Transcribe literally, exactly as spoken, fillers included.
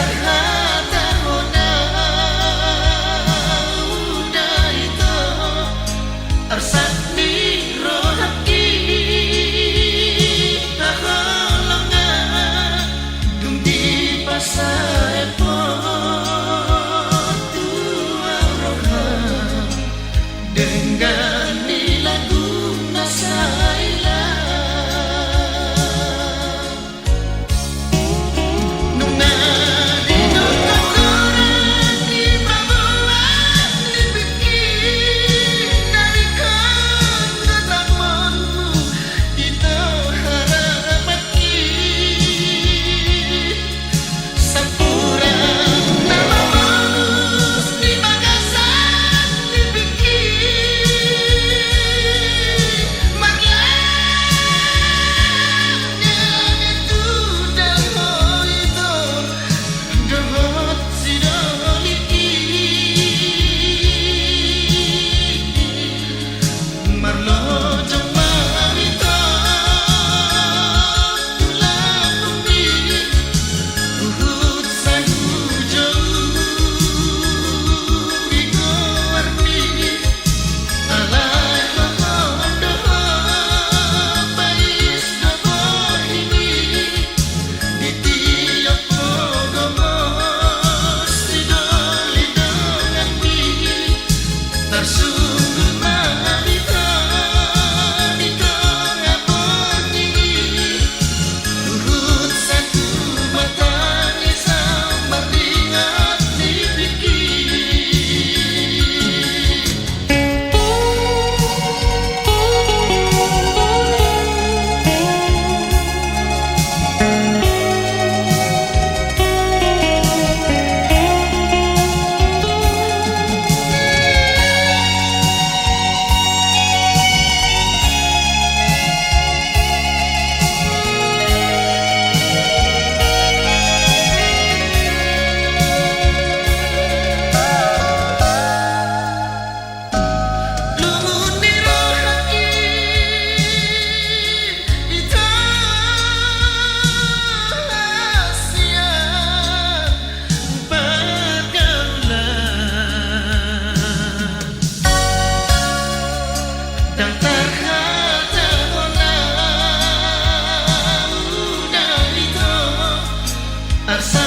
Hata hona uda ito, arsat ni rohangki, haholongan dung dipasahat tu au roha. Denggan ni lagu na sai laho. Nunga didok na torang di paboa ni pingki, na dikon do tanganmu ito harapanki. Sampurang na mamolus di bagasan ni pingki, marlang ni langit tu dahoi do, dohot sidolihi. Marlojong ma hita tu lambungmi, huhut sai hujou i goarmi. Alai ho do pais do bohimi. Di tiop gogo mos sidoli donganmi, tarsungkun ma hita di tonga borngin i, huhut sai tumata ni sambar ringot ni pingki. Lungun ni rohangki, ito hasian pargaulan. Ndang tarhata hona uda ito, arsa